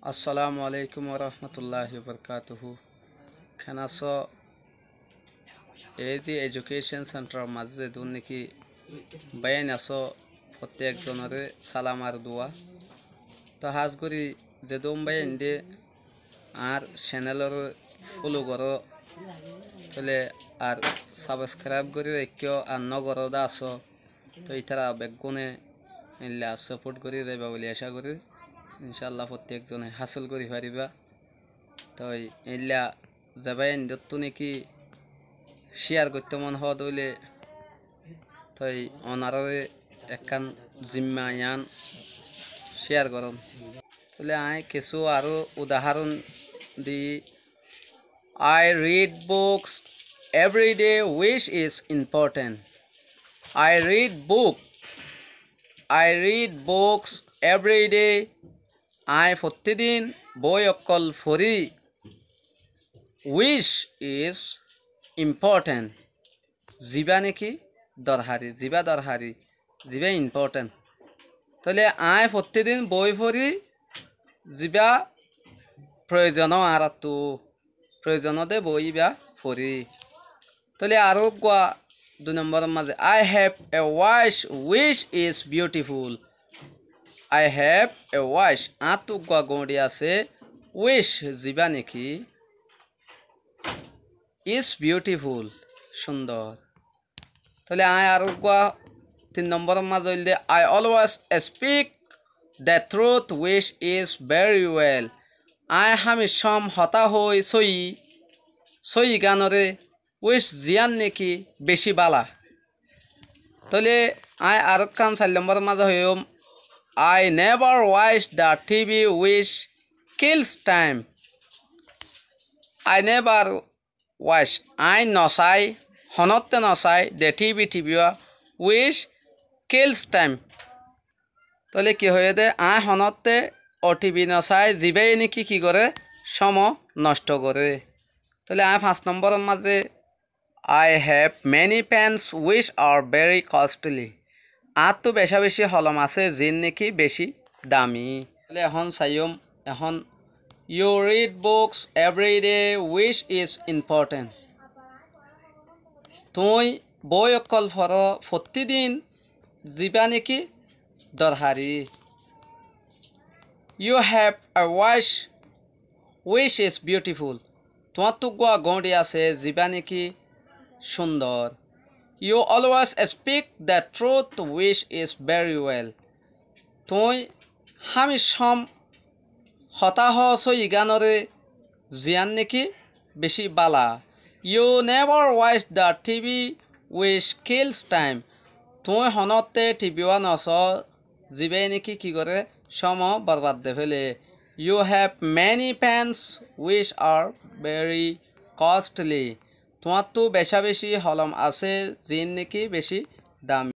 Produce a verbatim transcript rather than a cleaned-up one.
Assalamu alaikum warahmatulláhi wabarakátuhu. Ken asó? Easy Education Center or mazé zedún néki báiyain asó, fottí ekzonoré salam ar dua. Toóu hás gorí zedún báiyainde añár channel oré follow goró, tóile ar subscribe gorí raikkó, ar nógoró de asó, toóu ítara beggúne eilla support gorí zaiba buli acá gorí. Incálla fottí ekzone hásil gorí faribá. Toi eilla ze báiyaindóttu néki share goittó mone hoó de óile, toi onoráre ekkán zimma yián share gorón. Tóile aññí kessú aró udaháron di, I read books every day, which is important. I read book, I read books every day. Aññí fottí din boói ókkol forí, which is important, zibá néki dorhari, zibá dorhari, zibá important. Tóile aññí fottí din boói forí, zibá proyozon ó añáráttu, proyozon ó de boói íba forí. Tóile aró uggúa dui nombor or mazé, I have a watch which is beautiful. I have a watch, añáttu uggúa góñçi asé, which, zibá néki, is beautiful, cúndor. Tóile aññí aró uggúa tin nombor or mazé óilde, I always speak the truth, which is very well. Aññí hámiccám hotá hoói sóiyi, sóiyigánoré, which, ziyán néki bicí bála. Tóile aññí arókkan sair nombor or mazé hoiyúm, I never watch the T V which kills time. I never watch, aññí nosai, honótte nosai, the T V, T V wá, which kills time. Tóile ki hoiyé dé, aññí honótte O T V nosai, zibáye néki ki goré, cómo noctho goré. Tóile aññí fañs nombor or mazé, I have many pens which are very costly. Añáttu becá-becí holom asé, ziín néki bicí dami. Tóile ehón saiyúm, ehón, you read books every day, which is important. Tuñí boói ókkol foró fottí din, zibá néki dorhari. You have a watch which is beautiful. Tuáñttu uggúa góñçi asé, zibá néki cúndor. You always speak the truth, which is very well. Tuñí hámiccám hotá hoó sóiyigánoré, ziyán néki bicí bála. You never watch the T V which kills time. Tuñí honótte T V wá nosó, zibáye néki ki goré, cómo borbad de féle. You have many pens which are very costly. Tuáñttu becá-becí holom asé, ziín néki bicí dami.